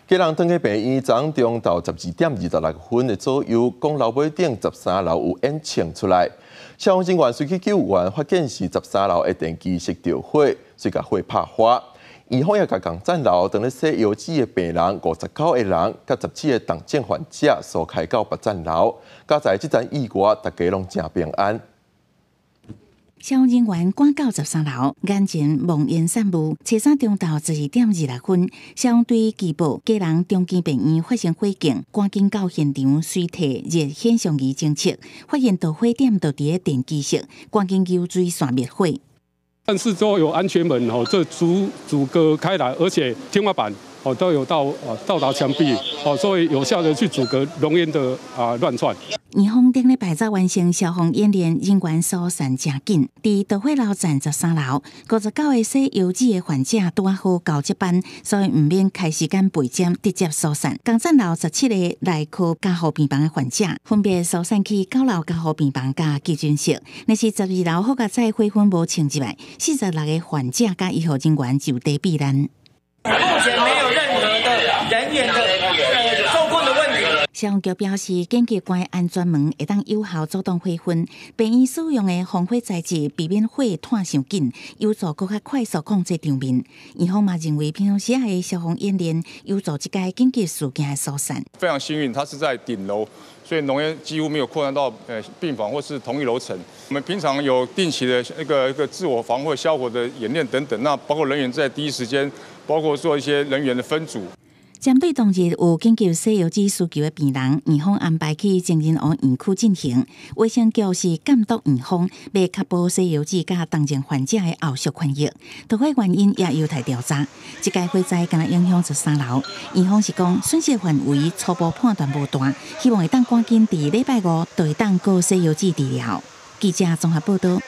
家人轉去病院，昨中晝12點26分的左右，講樓尾頂十三樓有煙衝出來，消防人員隨去救援，發現是十三樓的電機室著火，遂共火拍花。院方也共共層樓當咧洗腰子的病人59個人，佮17個重症患者疏開到別層樓。佳哉這場意外，大家攏誠平安。消防人員趕到十三樓，眼前濃煙散霧。初三中晝12點26分，消防隊接報基隆長庚病院發生火警，趕緊到現場，隨提熱顯像儀偵測，發現導火點就佇咧電機室，趕緊游水線滅火。但是都有安全門哦，這阻隔開來，而且天花板哦都有到達牆壁哦，所以有效的去阻隔濃煙的亂竄。院方頂禮拜才完成消防演練，人員疏散誠緊。佇導火樓層十三樓，59個洗腰子的患者拄好交接班，所以毋免開時間備針，直接疏散。共層樓17個內科加護病房的患者，分別疏散去9樓加護病房佮急診室。若是12樓好佳哉火熏無衝入來，46個患者佮醫護人員就地避難。目前沒有任何的人員的受困的問題。消防局表示，緊急關安全門會當有效阻擋火熏，病院使用的防火材質避免火湠傷緊，有助閣較快速控制場面。院方嘛認為，平常時的消防演練有助這個緊急事件的疏散。非常幸運，它是在頂樓，所以濃煙幾乎沒有擴散到病房或是同一樓層。我們平常有定期的一個自我防火消火的演練等等，那包括人員在第一時間，包括做一些人員的分組。針對當日有緊急洗腰子需求的病人，院方安排去情人湖院區進行。衛生局是監督院方，欲確保洗腰子佮重症患者的後續權益。導火原因也有待調查。這個火災敢若影響十三樓，院方是講損失範圍初步判斷無大，希望會當趕緊佇禮拜五就會當過洗腰子治療。記者綜合報道。